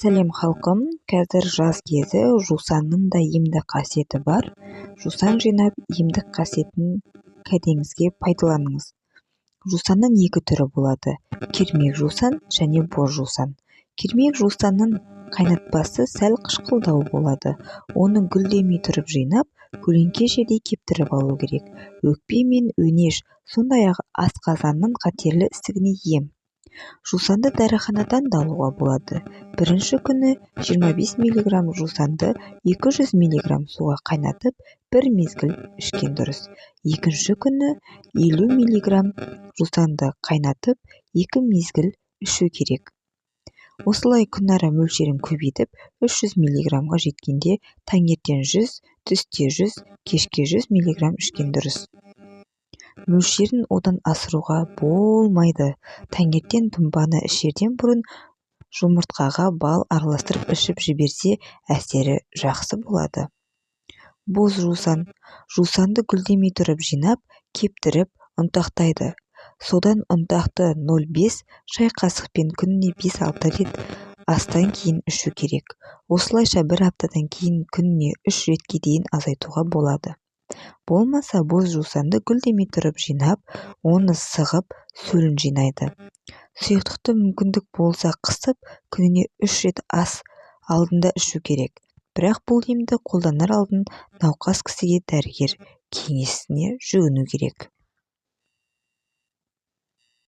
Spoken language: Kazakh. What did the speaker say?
Сәлем, халқым! Қазір жаз кезі, жусанның да емдік қасиеті бар. Жусан жинап, емдік қасиетін кәдеңізге пайдаланыңыз. Жусанның екі түрі болады: кермек жусан және боз жусан. Кермек жусанның қайнатпасы сәл қышқылдау болады. Оны гүлдемей тұрып жинап, көлеңке жерде кептіріп алу керек. Өкпе мен өңеш, сондай-ақ асқазанның қатерлі ісігіне ем. Жусанды дәріханадан да алуға болады. Бірінші күні 25 миллиграмм жусанды 200 миллиграмм суға қайнатып, бір мезгіл ішкен дұрыс. Екінші күні 50 миллиграмм жусанды қайнатып, екі мезгіл ішу керек. Осылай күнара мөлшерін көбейтіп, 300 миллиграммға жеткенде таңертең 100, түсте 100, кешке 100 миллиграмм ішкен дұрыс. Мөлшерін одан асыруға болмайды. Таңертең тұнбаны ішерден бұрын жұмыртқаға бал араластырып ішіп жіберсе, әсері жақсы болады. Боз жусан. Жусанды гүлдемей тұрып жинап, кептіріп, ұнтақтайды. Содан ұнтақты 0,5 шай қасықпен күніне 5-6 рет астан кейін ішу керек. Осылайша бір аптадан кейін күніне 3 ретке дейін азайтуға болады. Болмаса, боз жусанды гүлдемей тұрып жинап, оны сығып, сөлін жинайды. Сұйықтықты мүмкіндік болса қысып, күніне 3 рет ас алдында ішу керек. Бірақ бұл емді қолданар алдын науқас кісіге дәрігер кеңесіне жүгіну керек.